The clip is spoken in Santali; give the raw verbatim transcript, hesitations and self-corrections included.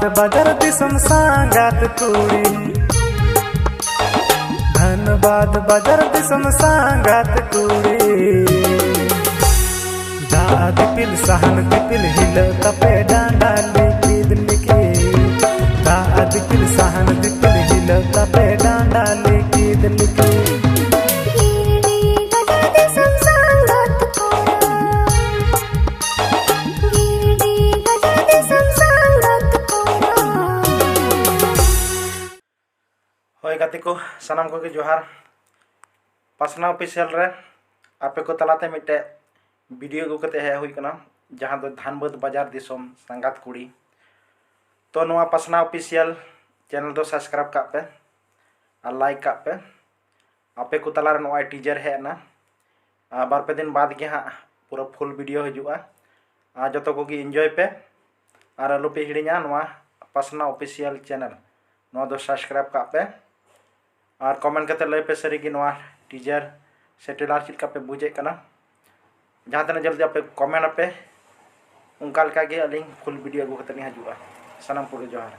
ᱵᱟᱡᱟᱨ ᱫᱤᱥᱚᱢ ᱥᱟᱸᱜᱟᱛ ᱠᱩᱲᱤ, ᱫᱷᱟᱱᱵᱟᱫᱽ ᱵᱟᱡᱟᱨ ᱫᱤᱥᱚᱢ ᱥᱟᱸᱜᱟᱛ ᱠᱩᱲᱤ᱾ ᱫᱟᱜ ᱫᱤᱯᱤᱞ ᱥᱟᱦᱟᱱ ᱫᱤᱯᱤᱞ ᱦᱤᱞᱟᱹᱜ ᱛᱟᱯᱮ ᱰᱟᱸᱰᱟ ᱞᱤᱠᱤᱫ ᱞᱤᱠᱤᱫ᱾ ᱫᱟᱜ ᱫᱤᱯᱤᱞ ᱥᱟᱦᱟᱱ ᱫᱤᱯᱤᱞ ᱦᱤᱞᱟᱹᱜ ᱛᱟᱯᱮ ᱰᱟᱸᱰᱟ ᱞᱤᱠᱤᱫ ᱞᱤᱠᱤᱫ᱾ ᱜᱤᱨᱤ ᱜᱟᱡᱟᱲ ᱫᱤᱥᱚᱢ ᱥᱟᱸᱜᱟᱛ ᱠᱚᱲᱟ᱾ ᱜᱤᱨᱤ ᱜᱟᱡᱟᱲ ᱫᱤᱥᱚᱢ ᱥᱟᱸᱜᱟᱛ ᱠᱚᱲᱟ᱾ ᱦᱳᱭ ᱜᱟᱛᱮ ᱠᱚ, ᱥᱟᱱᱟᱢ ᱠᱚᱜᱮ ᱡᱚᱦᱟᱨ᱾ ᱯᱟᱥᱱᱟᱣ ᱚᱯᱷᱤᱥᱤᱭᱟᱞ ᱨᱮ ᱟᱯᱮ ᱠᱚ ᱛᱟᱞᱟᱛᱮ ᱢᱤᱫᱴᱮᱡ ᱵᱷᱤᱰᱤᱭᱳ ᱟᱹᱜᱩ ᱠᱟᱛᱮ ᱦᱮᱡ ᱦᱩᱭ ᱠᱟᱱᱟ, ᱡᱟᱦᱟᱸ ᱫᱚ ᱫᱷᱟᱱᱵᱟᱹᱫᱽ ᱵᱟᱡᱟᱨ ᱫᱤᱥᱚᱢ ᱥᱟᱸᱜᱟᱛ ᱠᱩᱲᱤ᱾ ᱛᱚ ᱱᱚᱣᱟ ᱯᱟᱥᱱᱟᱣ ᱚᱯᱷᱤᱥᱤᱭᱟᱞ ᱪᱮᱱᱮᱞ ᱫᱚ ᱥᱟᱵᱥᱠᱨᱟᱭᱤᱵ ᱠᱟᱜ ᱯᱮ ᱟᱨ ᱞᱟᱭᱤᱠ ᱠᱟᱜ ᱯᱮ᱾ ᱟᱯᱮ ᱠᱚ ᱛᱟᱞᱟᱨᱮ ᱱᱚᱜᱼᱚᱭ ᱴᱤᱡᱟᱨ ᱦᱮᱡ ᱮᱱᱟ, ᱟᱨ ᱵᱟᱨ ᱯᱮ ᱫᱤᱱ ᱵᱟᱫᱽ ᱜᱮ ᱦᱟᱸᱜ ᱯᱩᱨᱟᱹ ᱯᱷᱩᱞ ᱵᱷᱤᱰᱤᱭᱳ ᱦᱤᱡᱩᱜᱼᱟ᱾ ᱟᱨ ᱡᱚᱛᱚ ᱠᱚᱜᱮ ᱤᱱᱡᱚᱭ ᱯᱮ, ᱟᱨ ᱟᱞᱚᱯᱮ ᱦᱤᱲᱤᱧᱟ ᱱᱚᱣᱟ ᱯᱟᱥᱱᱟᱣ ᱚᱯᱷᱤᱥᱤᱭᱟᱞ ᱪᱮᱱᱮᱞ, ᱱᱚᱣᱟ ᱫᱚ ᱥᱟᱵᱥᱠᱨᱟᱭᱤᱵ ᱠᱟᱜ ᱯᱮ᱾ ᱟᱨ ᱠᱚᱢᱮᱱᱴ ᱠᱟᱛᱮ ᱞᱟᱹᱭ ᱯᱮ ᱥᱟᱹᱨᱤᱜᱮ ᱱᱚᱣᱟ ᱴᱤᱡᱟᱨ ᱥᱮ ᱴᱨᱮᱞᱟᱨ ᱪᱮᱫ ᱞᱮᱠᱟ ᱯᱮ ᱵᱩᱡᱮᱫ ᱠᱟᱱᱟ᱾ ᱡᱟᱦᱟᱸ ᱛᱤᱱᱟᱹᱜ ᱡᱚᱞᱫᱤ ᱟᱯᱮ ᱠᱚᱢᱮᱱᱴ ᱟᱯᱮ, ᱚᱱᱠᱟ ᱞᱮᱠᱟᱜᱮ ᱟᱹᱞᱤᱧ ᱯᱷᱩᱞ ᱵᱷᱤᱰᱤᱭᱳ ᱟᱹᱜᱩ ᱠᱟᱛᱮ ᱞᱤᱧ ᱦᱤᱡᱩᱜᱼᱟ᱾ ᱥᱟᱱᱟᱢ ᱠᱚᱜᱮ ᱡᱚᱦᱟᱨ᱾